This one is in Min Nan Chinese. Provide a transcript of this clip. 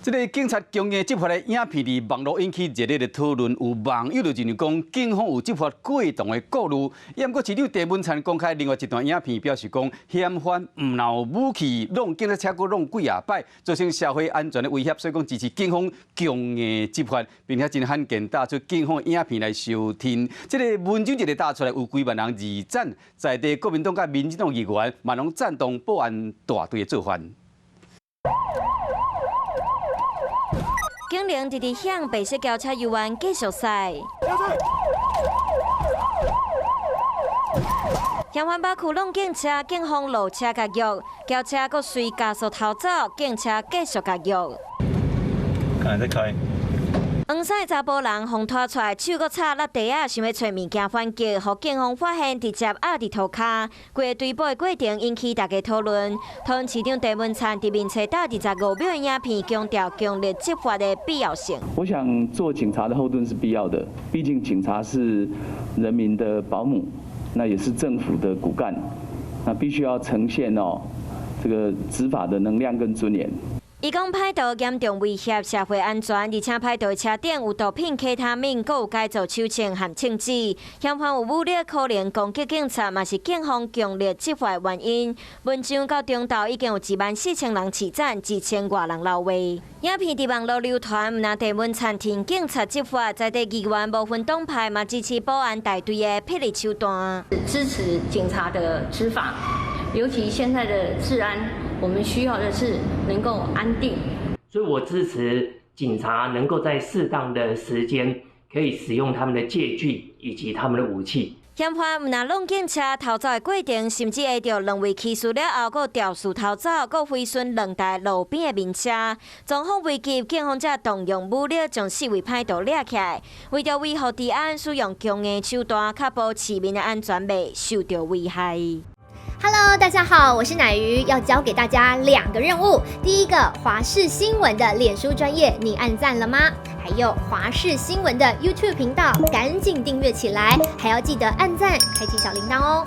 這个警察強硬執法的影片佇網路引起熱烈的討論，有網友就認為講警方有執法過當的顧慮。毋過市長鄭文燦公開另外一段影片，表示講嫌犯毋但有武器，挵警察車閣挵幾仔擺，造成社會安全的威脅，所以講支持警方強硬執法，並且真罕見打出警方影片來相挺。這个文章一个打出來，有幾萬人二讚，在地國民黨佮民進黨議員嘛攏贊同保安大隊的做法。警鈴直直響，白色轎車猶原繼續駛。嫌犯把驅挵警車，警方落車共約，轎車閣隨加速逃走，警車繼續共約。敢會在開。黃衫的查埔人予拖出來，手閣插落地仔，想欲揣物件反擊，予警方發現，直接壓佇塗跤。規个追捕的過程引起大家討論。桃園市長鄭文燦佇面冊打25秒的影片，強調強力執法的必要性。我想做警察的後盾是必要的，畢竟警察是人民的保姆，那也是政府的骨幹，那必須要呈現哦這個執法的能量跟尊嚴。伊講歹徒嚴重威脅社會安全，而且歹徒車頂有毒品、K他命，閣有改造手槍和槍支，嫌犯有武力可能攻擊警察，嘛是警方強力執法的原因。文章到中晝已經有1萬4千人賜讚，1千外人留話。影片佇網路流傳，毋但鄭文燦挺警察執法，在地議員無分黨派嘛支持保安大隊的霹靂手段，支持警察的執法，尤其現在的治安。我們需要的是能夠安定，所以我支持警察能夠在適當的時間可以使用他們的戒具以及他們的武器。嫌犯毋但挵警車逃走的過程，甚至會著兩位起訴了後，閣肇事逃走，閣毀損兩台路邊的名車。狀況危急，警方才動用武力將四位歹徒掠起來。為著維護治安，使用強硬手段，確保市民的安全袂受著危害。 Hello，大家好，我是乃瑜，要交給大家兩個任務。第一個，華視新聞的臉書專頁，你按讚了嗎？還有華視新聞的 YouTube 頻道，趕緊訂閱起來，還要記得按讚，開啟小鈴鐺哦。